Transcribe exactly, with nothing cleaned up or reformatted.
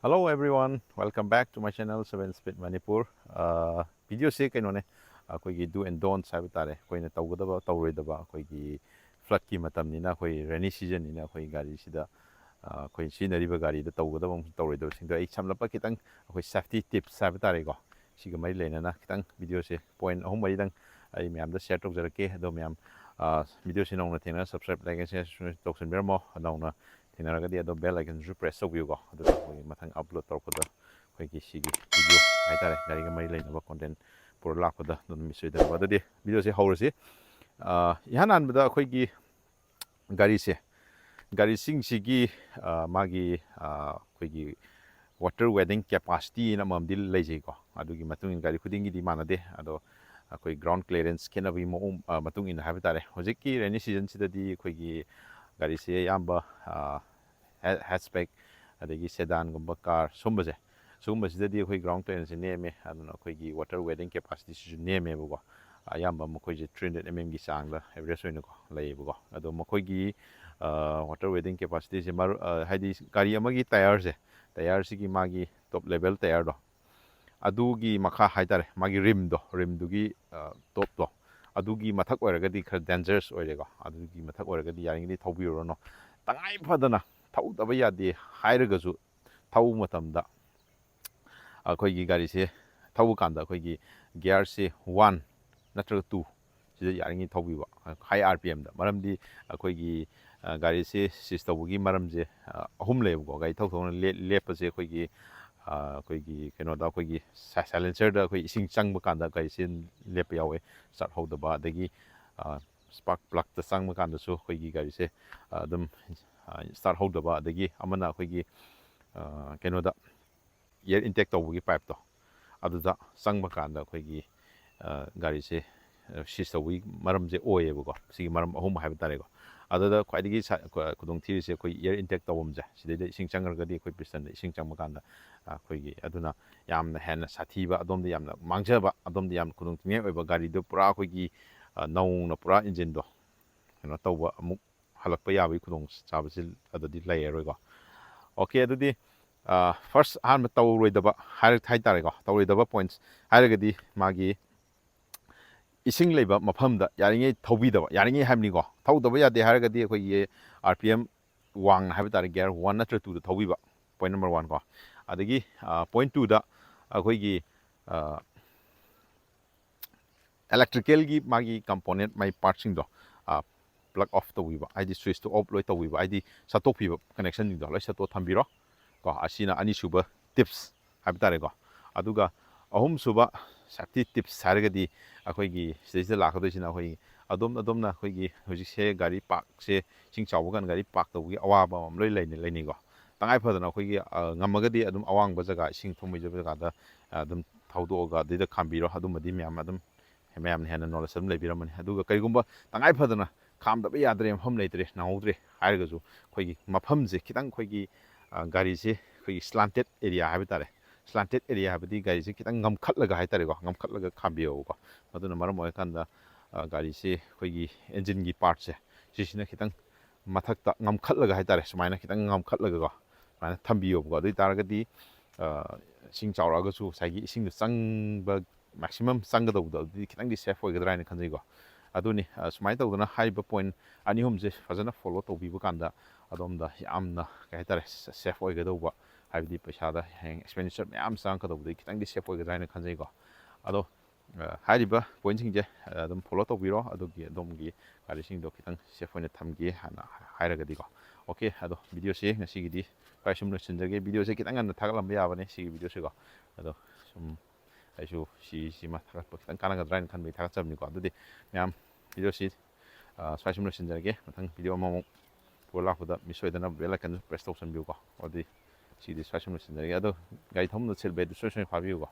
Hello everyone, welcome back to my channel Seven Speed Manipur. ꯚꯤꯗꯤꯑꯣꯁꯦ ꯀꯩꯅꯣꯅꯦ, ꯑꯩꯈꯣꯏꯒꯤ do and don'ts ꯍꯥꯏꯕ ꯇꯥꯔꯦ, ꯑꯩꯈꯣꯏꯅ ꯇꯧꯒꯗꯕ ꯇꯧꯔꯣꯏꯗꯕ꯫ ꯑꯩꯈꯣꯏꯒꯤ floodꯀꯤ ꯃꯇꯝꯅꯤꯅ, ꯑꯩꯈꯣꯏ rainy seasonꯅꯤꯅ, ꯑꯩꯈꯣꯏ ꯒꯥꯔꯤꯁꯤꯗ ꯑꯩꯈꯣꯏ ꯁꯤꯖꯤꯟꯅꯔꯤꯕ ꯒꯥꯔꯤꯗ ꯇꯧꯒꯗꯕ ꯑꯃꯁꯨꯡ ꯇꯧꯔꯣꯏꯗꯕꯁꯤꯡꯗꯣ ꯑꯩ ꯁꯝꯂꯞꯄ ꯈꯤꯇꯪ ꯑꯩꯈꯣꯏ safety tips ꯍꯥꯏꯕ ꯇꯥꯔꯦꯀꯣ, ꯁꯤꯒ ꯃꯔꯤ ꯂꯩꯅꯅ ꯈꯤꯇꯪ ꯚꯤꯗꯤꯑꯣꯁꯦ point ꯑꯍꯨꯝ ꯃꯔꯤꯗꯪ ꯑꯩ ꯃꯌꯥꯝꯗ share ꯇꯧꯖꯔꯛꯀꯦ꯫ ꯑꯗꯣ ꯃꯌꯥꯝ ꯚꯤꯗꯤꯑꯣꯁꯤ ꯅꯧꯅ ꯊꯦꯡꯅꯔ subscribe, like and share ꯇꯧꯁꯟꯕꯤꯔꯝꯃꯣ꯫ ꯅꯧꯅ ꯊꯦꯡꯅꯔꯒꯗꯤ ꯑꯗꯣ bell iconꯁꯨ press ꯇꯧꯕꯤꯌꯨꯀꯣ, ꯑꯗꯨꯒ ꯑꯩꯈꯣꯏꯒꯤ ꯃꯊꯪ upload ꯇꯧꯔꯛꯄꯗ ꯑꯩꯈꯣꯏꯒꯤ ꯁꯤꯒꯤ ꯚꯤꯗꯤꯑꯣ ꯍꯥꯏꯇꯥꯔꯦ, ꯒꯥꯔꯤꯒ ꯃꯔꯤ ꯂꯩꯅꯕ content ꯄꯨꯔ ꯂꯥꯛꯄꯗ ꯑꯗꯨꯝ miss ꯑꯣꯏꯗꯅꯕ꯫ ꯑꯗꯨꯗꯤ ꯚꯤꯗꯤꯑꯣꯁꯦ ꯍꯧꯔꯁꯤ꯫ ꯏꯍꯥꯟ ꯍꯥꯟꯕꯗ ꯑꯩꯈꯣꯏꯒꯤ ꯒꯥꯔꯤꯁꯦ, ꯒꯥꯔꯤꯁꯤꯡꯁꯤꯒꯤ ꯃꯥꯒꯤ ꯑꯩꯈꯣꯏꯒꯤ water weighing capacityꯅ ꯑꯃꯃꯝꯗꯤ ꯂꯩꯖꯩꯀꯣ꯫ ꯑꯗꯨꯒꯤ ꯃꯇꯨꯡ ꯏꯟꯅ ꯒꯥꯔꯤ ꯈꯨꯗꯤꯡꯒꯤꯗꯤ ꯃꯥꯟꯅꯗꯦ꯫ ꯑꯗꯣ ꯑꯩꯈꯣꯏ ground clearance ꯈꯦꯠꯅꯕꯒꯤ ꯃꯑꯣꯡ ꯃꯇꯨꯡ ꯏꯟꯅ ꯍꯥꯏꯕ ꯇꯥꯔꯦ, ꯍꯧꯖꯤꯛꯀꯤ rainy seasonꯁꯤꯗꯗꯤ ꯑꯩꯈꯣꯏꯒꯤ ꯒꯥꯔꯤꯁꯦ ꯑꯌꯥꯝꯕ hatchback, ꯑꯗꯒꯤ sedanꯒꯨꯝꯕ car ꯁꯨꯝꯕꯁꯦ, ꯁꯤꯒꯨꯝꯕꯁꯤꯗꯗꯤ ꯑꯩꯈꯣꯏ ground clearanceꯁꯦ ꯅꯦꯝꯃꯦ, ꯑꯗꯨꯅ ꯑꯩꯈꯣꯏꯒꯤ water weighing capacityꯁꯤꯁꯨ ꯅꯦꯝꯃꯦꯕꯀꯣ꯫ ꯑꯌꯥꯝꯕ ꯃꯈꯣꯏꯁꯦ three hundred mmꯒꯤ ꯆꯥꯡꯗ average ꯑꯣꯏꯅꯀꯣ ꯂꯩꯌꯦꯕꯀꯣ꯫ ꯑꯗꯣ ꯃꯈꯣꯏꯒꯤ water weighing capacityꯁꯦ ꯃꯔꯨ ꯍꯥꯏꯗꯤ ꯒꯥꯔꯤ ꯑꯃꯒꯤ tyreꯁꯦ, tyreꯁꯤꯒꯤ ꯃꯥꯒꯤ top level tyreꯗꯣ, ꯑꯗꯨꯒꯤ ꯃꯈꯥ ꯍꯥꯏꯇꯥꯔꯦ, ꯃꯥꯒꯤ rimꯗꯣ, rimꯗꯨꯒꯤ topꯇꯣ, ꯑꯗꯨꯒꯤ ꯃꯊꯛ ꯑꯣꯏꯔꯒꯗꯤ ꯈꯔ dangerous ꯑꯣꯏꯔꯦꯀꯣ꯫ ꯑꯗꯨꯒꯤ ꯃꯊꯛ ꯑꯣꯏꯔꯒꯗꯤ ꯌꯥꯔꯤꯉꯩꯗꯤ ꯊꯧꯕꯤꯔꯨꯔꯅꯨ꯫ ꯇꯉꯥꯏ ꯐꯗꯅ ꯊꯧꯗꯕ ꯌꯥꯗꯦ ꯍꯥꯏꯔꯒꯁꯨ ꯊꯧꯕ ꯃꯇꯝꯗ ꯑꯩꯈꯣꯏꯒꯤ ꯒꯥꯔꯤꯁꯦ ꯊꯧꯕ ꯀꯥꯟꯗ ꯑꯩꯈꯣꯏꯒꯤ gearꯁꯦ one ꯅꯠꯇ꯭ꯔꯒ two ꯁꯤꯗ ꯌꯥꯔꯤꯉꯩ ꯊꯧꯕꯤꯕ, high RPMꯗ꯫ ꯃꯔꯝꯗꯤ ꯑꯩꯈꯣꯏꯒꯤ ꯒꯥꯔꯤꯁꯦ seize ꯇꯧꯕꯒꯤ ꯃꯔꯝꯁꯦ ꯑꯍꯨꯝ ꯂꯩꯌꯦꯕꯀꯣ꯫ ꯒꯥꯔꯤ ꯊꯧ ꯊꯧꯅ ꯂꯦꯞꯄꯁꯦ ꯑꯩꯈꯣꯏꯒꯤ ꯑꯩꯈꯣꯏꯒꯤ ꯀꯩꯅꯣꯗ, ꯑꯩꯈꯣꯏꯒꯤ silencerꯗ ꯑꯩꯈꯣꯏ ꯏꯁꯤꯡ ꯆꯪꯕ ꯀꯥꯟꯗ ꯒꯥꯔꯤꯁꯦ ꯂꯦꯞꯄ ꯌꯥꯎꯋꯦ, start ꯍꯧꯗꯕ꯫ ꯑꯗꯒꯤ spark plugꯇ ꯆꯪꯕ ꯀꯥꯟꯗꯁꯨ ꯑꯩꯈꯣꯏꯒꯤ ꯒꯥꯔꯤꯁꯦ ꯑꯗꯨꯝ start ꯍꯧꯗꯕ꯫ ꯑꯗꯒꯤ ꯑꯃꯅ ꯑꯩꯈꯣꯏꯒꯤ ꯀꯩꯅꯣꯗ, air intake ꯇꯧꯕꯒꯤ pipeꯇꯣ, ꯑꯗꯨꯗ ꯆꯪꯕ ꯀꯥꯟꯗ ꯑꯩꯈꯣꯏꯒꯤ ꯒꯥꯔꯤꯁꯦ seize ꯇꯧꯕꯒꯤ ꯃꯔꯝꯁꯦ ꯑꯣꯏꯌꯦꯕꯀꯣ꯫ ꯁꯤꯒꯤ ꯃꯔꯝ ꯑꯍꯨꯝ ꯍꯥꯏꯕ ꯇꯥꯔꯦꯀꯣ꯫ ꯑꯗꯨꯗ ꯈ꯭ꯋꯥꯏꯗꯒꯤ ꯈꯨꯗꯣꯡ ꯊꯤꯔꯤꯁꯦ ꯑꯩꯈꯣꯏ air intake ꯇꯧꯐꯝꯁꯦ, ꯁꯤꯗꯩꯗ ꯏꯁꯤꯡ ꯆꯪꯈ꯭ꯔꯒꯗꯤ ꯑꯩꯈꯣꯏ pistonꯗ ꯏꯁꯤꯡ ꯆꯪꯕ ꯀꯥꯟꯗ ꯑꯩꯈꯣꯏꯒꯤ ꯑꯗꯨꯅ ꯌꯥꯝꯅ ꯍꯦꯟꯅ ꯁꯥꯊꯤꯕ, ꯑꯗꯣꯝꯗ ꯌꯥꯝꯅ ꯃꯥꯡꯖꯕ, ꯑꯗꯣꯝꯗ ꯌꯥꯝꯅ ꯈꯨꯗꯣꯡ ꯊꯤꯅꯤꯡꯉꯥꯏ ꯑꯣꯏꯕ, ꯒꯥꯔꯤꯗꯣ ꯄꯨꯔꯥ ꯑꯩꯈꯣꯏꯒꯤ ꯅꯧꯅ ꯄꯨꯔꯥ engineꯗꯣ ꯀꯩꯅꯣ ꯇꯧꯕ ꯑꯃꯨꯛ ꯍꯜꯂꯛꯄ ꯌꯥꯕꯒꯤ ꯈꯨꯗꯣꯡꯆꯥꯕꯁꯤ ꯑꯗꯨꯗꯤ ꯂꯩꯔꯔꯣꯏꯀꯣ꯫ Okay, ꯑꯗꯨꯗꯤ ꯐꯥꯔꯁ ꯑꯍꯥꯟꯕ ꯇꯧꯔꯣꯏꯗꯕ ꯍꯥꯏꯔ ꯍꯥꯏ ꯇꯥꯔꯦꯀꯣ, ꯇꯧꯔꯣꯏꯗꯕ ꯄꯣꯏꯟꯠꯁ ꯍꯥꯏꯔꯒꯗꯤ ꯃꯥꯒꯤ ꯏꯁꯤꯡ ꯂꯩꯕ ꯃꯐꯝꯗ ꯌꯥꯔꯤꯉꯩ ꯊꯧꯕꯤꯗꯕ, ꯌꯥꯔꯤꯉꯩ ꯍꯥꯏꯕꯅꯤꯀꯣ, ꯊꯧꯗꯕ ꯌꯥꯗꯦ ꯍꯥꯏꯔꯒꯗꯤ ꯑꯩꯈꯣꯏꯒꯤ ꯑꯥꯔ ꯄꯤ ꯑꯦꯝ ꯋꯥꯡꯅ ꯍꯥꯏꯕ ꯇꯥꯔꯦ, ꯒꯤꯌꯥꯔ ꯋꯥꯟ ꯅꯠꯇ꯭ꯔ ꯇꯨꯗ ꯊꯧꯕꯤꯕ, ꯄꯣꯏꯟꯠ ꯅꯝꯕꯔ ꯋꯥꯟ ꯀꯣ꯫ ꯑꯗꯒꯤ ꯄꯣꯏꯟꯠ ꯇꯨꯗ ꯑꯩꯈꯣꯏꯒꯤ ꯏꯂꯦꯛꯇ꯭ꯔꯤꯀꯦꯜꯒꯤ ꯃꯥꯒꯤ ꯀꯝꯄꯣꯅꯦꯟꯠ, ꯃꯥꯒꯤ ꯄꯥꯔꯠꯁꯤꯡꯗꯣ ꯄ꯭ꯂꯛ ꯑꯣꯐ ꯇꯧꯕꯤꯕ, ꯍꯥꯏꯗꯤ ꯁ꯭ꯋꯤꯆꯇꯣ ꯑꯣꯐ ꯂꯣꯏ ꯇꯧꯕꯤꯕ, ꯍꯥꯏꯗꯤ ꯁꯠꯇꯣꯛꯄꯤꯕ, ꯀꯅꯦꯛꯁꯟꯁꯤꯡꯗꯣ ꯂꯣꯏ ꯁꯠꯇꯣꯛ ꯊꯝꯕꯤꯔꯣ ꯀꯣ꯫ ꯑꯁꯤꯅ ꯑꯅꯤꯁꯨꯕ ꯇꯤꯞꯁ ꯍꯥꯏꯕ ꯇꯥꯔꯦꯀꯣ꯫ ꯑꯗꯨꯒ ꯑꯍꯨꯝꯁꯨꯕ ꯁꯦꯐꯇꯤ ꯇꯤꯞꯁ ꯍꯥꯏꯔꯒꯗꯤ ꯑꯩꯈꯣꯏꯒꯤ ꯁꯤꯗꯩꯁꯤꯗ ꯂꯥꯛꯀꯗꯣꯏꯁꯤꯅ ꯑꯩꯈꯣꯏꯒꯤ ꯑꯗꯣꯝ ꯑꯗꯣꯝꯅ ꯑꯩꯈꯣꯏꯒꯤ ꯍꯧꯖꯤꯛꯁꯦ ꯒꯥꯔꯤ ꯄꯥꯔꯛꯁꯦ, ꯏꯁꯤꯡ ꯆꯥꯎꯕ ꯀꯥꯟꯗ ꯒꯥꯔꯤ ꯄꯥꯔꯛ ꯇꯧꯕꯒꯤ ꯑꯋꯥꯕ ꯑꯃ ꯂꯣꯏ ꯂꯩꯅꯩ, ꯂꯩꯅꯩꯀꯣ꯫ ꯇꯉꯥꯏ ꯐꯗꯅ ꯑꯩꯈꯣꯏꯒꯤ ꯉꯝꯃꯒꯗꯤ ꯑꯗꯨꯝ ꯑꯋꯥꯡꯕ ꯖꯒꯥ, ꯏꯁꯤꯡ ꯊꯨꯝꯕ ꯖꯒꯥꯗ ꯑꯗꯨꯝ ꯊꯧꯗꯣꯛꯑꯒ ꯑꯗꯨꯗꯩꯗ ꯈꯥꯝꯕꯤꯔꯣ꯫ ꯑꯗꯨꯝꯕꯗꯤ ꯃꯌꯥꯝ ꯑꯗꯨꯝ, ꯃꯌꯥꯝꯅ ꯍꯦꯟꯅ ꯅꯣꯂꯦꯖ ꯑꯗꯨꯝ ꯂꯩꯕꯤꯔꯝꯃꯅꯤ꯫ ꯑꯗꯨꯒ ꯀꯔꯤꯒꯨꯝꯕ ꯇꯉꯥꯏ ꯐꯗꯅ ꯈꯥꯝꯗꯕ ꯌꯥꯗ꯭ꯔꯦ, ꯃꯐꯝ ꯂꯩꯇ꯭ꯔꯦ, ꯅꯪꯍꯧꯗ꯭ꯔꯦ ꯍꯥꯏꯔꯒꯁꯨ ꯑꯩꯈꯣꯏꯒꯤ ꯃꯐꯝꯁꯦ ꯈꯤꯇꯪ ꯑꯩꯈꯣꯏꯒꯤ ꯒꯥꯔꯤꯁꯦ ꯑꯩꯈꯣꯏꯒꯤ ꯁ꯭ꯂꯥꯟꯇꯦꯠ ꯑꯦꯔꯤꯌꯥ ꯍꯥꯏꯕ ꯇꯥꯔꯦ, ꯁ꯭ꯂꯥꯟꯇꯦꯠ ꯑꯦꯔꯤꯌꯥ ꯍꯥꯏꯕꯗꯤ ꯒꯥꯔꯤꯁꯦ ꯈꯤꯇꯪ ꯉꯝꯈꯠꯂꯒ ꯍꯥꯏ ꯇꯥꯔꯦꯀꯣ, ꯉꯝꯈꯠꯂꯒ ꯈꯥꯝꯕꯤꯌꯣꯕꯀꯣ꯫ ꯃꯗꯨꯅ ꯃꯔꯝ ꯑꯣꯏꯔꯀꯥꯟꯗ ꯒꯥꯔꯤꯁꯦ ꯑꯩꯈꯣꯏꯒꯤ ꯏꯟꯖꯤꯟꯒꯤ ꯄꯥꯔꯠꯁꯦ ꯁꯤꯁꯤꯅ ꯈꯤꯇꯪ ꯃꯊꯛꯇ ꯉꯝꯈꯠꯂꯒ ꯍꯥꯏ ꯇꯥꯔꯦ, ꯁꯨꯃꯥꯏꯅ ꯈꯤꯇꯪ ꯉꯝꯈꯠꯂꯒꯀꯣ ꯁꯨꯃꯥꯏꯅ ꯊꯝꯕꯤꯌꯣꯕꯀꯣ꯫ ꯑꯗꯨ ꯑꯣꯏ ꯇꯥꯔꯒꯗꯤ ꯏꯁꯤꯡ ꯆꯥꯎꯔꯛꯑꯒꯁꯨ ꯉꯁꯥꯏꯒꯤ ꯏꯁꯤꯡꯗꯣ ꯆꯪꯕ, ꯃꯦꯛꯁꯤꯃꯝ ꯆꯪꯒꯗꯧꯕꯗꯣ ꯑꯗꯨꯗꯤ ꯈꯤꯇꯪꯗꯤ ꯁꯦꯐ ꯑꯣꯏꯒꯗ꯭ꯔꯥ ꯍꯥꯏꯅ ꯈꯟꯖꯩꯀꯣ꯫ ꯑꯗꯨꯅꯤ ꯁꯨꯃꯥꯏꯅ ꯇꯧꯗꯅ ꯍꯥꯏꯔꯤꯕ ꯄꯣꯏꯟꯠ ꯑꯅꯤ ꯑꯍꯨꯝꯁꯦ ꯐꯖꯅ ꯐꯣꯂꯣ ꯇꯧꯕꯤꯕ ꯀꯥꯟꯗ ꯑꯗꯣꯝꯗ ꯌꯥꯝꯅ ꯀꯩ ꯍꯥꯏꯇꯥꯔꯦ, ꯁꯦꯐ ꯑꯣꯏꯒꯗꯧꯕ, ꯍꯥꯏꯕꯗꯤ ꯄꯩꯁꯥꯗ ꯍꯌꯦꯡ ꯑꯦꯛꯁꯄꯦꯟꯗꯤꯆꯔ ꯃꯌꯥꯝ ꯆꯪꯉꯛꯀꯗꯧꯕꯗꯒꯤ ꯈꯤꯇꯪꯗꯤ ꯁꯦꯐ ꯑꯣꯏꯒꯗ꯭ꯔꯥ ꯍꯥꯏꯅ ꯈꯟꯖꯩꯀꯣ꯫ ꯑꯗꯣ ꯍꯥꯏꯔꯤꯕ ꯄꯣꯏꯟꯠꯁꯤꯡꯁꯦ ꯑꯗꯨꯝ ꯐꯣꯂꯣ ꯇꯧꯕꯤꯔꯣ꯫ ꯑꯗꯨꯒꯤ ꯑꯗꯣꯝꯒꯤ ꯒꯥꯔꯤꯁꯤꯡꯗꯣ ꯈꯤꯇꯪ ꯁꯦꯐ ꯑꯣꯏꯅ ꯊꯝꯒꯦ ꯍꯥꯏꯅ ꯍꯥꯏꯔꯒꯗꯤꯀꯣ꯫ ꯑꯣꯀꯦ, ꯑꯗꯣ ꯚꯤꯗꯤꯑꯣꯁꯦ ꯉꯁꯤꯒꯤꯗꯤ ꯁ꯭ꯋꯥꯏ ꯁꯨꯝ ꯂꯣꯏꯁꯤꯟꯖꯒꯦ꯫ ꯚꯤꯗꯤꯑꯣꯁꯦ ꯈꯤꯇꯪ ꯉꯟꯅ ꯊꯥꯒꯠꯂꯝꯕ ꯌꯥꯕꯅꯦ ꯁꯤꯒꯤ ꯚꯤꯗꯤꯑꯣꯁꯦꯀꯣ꯫ ꯑꯗꯣ ꯁꯨꯝ ꯑꯩꯁꯨ ꯁꯤꯁꯤꯃ ꯊꯥꯒꯠꯄ ꯈꯤꯇꯪ ꯀꯥꯟꯅꯒꯗ꯭ꯔꯥ ꯍꯥꯏꯅ ꯈꯟꯕꯒꯤ ꯊꯥꯒꯠꯆꯕꯅꯤꯀꯣ꯫ ꯑꯗꯨꯗꯤ ꯃꯌꯥꯝ, ꯚꯤꯗꯤꯑꯣꯁꯤ ꯁ꯭ꯋꯥꯏ ꯁꯨꯝ ꯂꯣꯏꯁꯤꯟꯖꯔꯒꯦ꯫ ꯃꯊꯪ ꯚꯤꯗꯤꯑꯣ ꯑꯃꯃꯨꯛ ꯄꯨꯔ ꯂꯥꯛꯄꯗ ꯃꯤꯁ ꯑꯣꯏꯗꯅꯕ ꯕꯦꯜ ꯑꯥꯏꯀꯟꯁꯨ ꯄ꯭ꯔꯦꯁ ꯇꯧꯁꯟꯕꯤꯌꯨꯀꯣ꯫ ꯑꯗꯨꯗꯤ ꯁꯤꯗꯤ ꯁ꯭ꯋꯥꯏ ꯁꯨꯝ ꯂꯣꯏꯁꯤꯟꯖꯔꯒꯦ꯫ ꯑꯗꯣ ꯒꯥꯔꯤ ꯊꯧꯐꯝꯗ ꯁꯤꯠ ꯕꯦꯜꯗꯨ ꯁꯣꯏ ꯁꯣꯏ ꯐꯥꯕꯤꯌꯨꯀꯣ꯫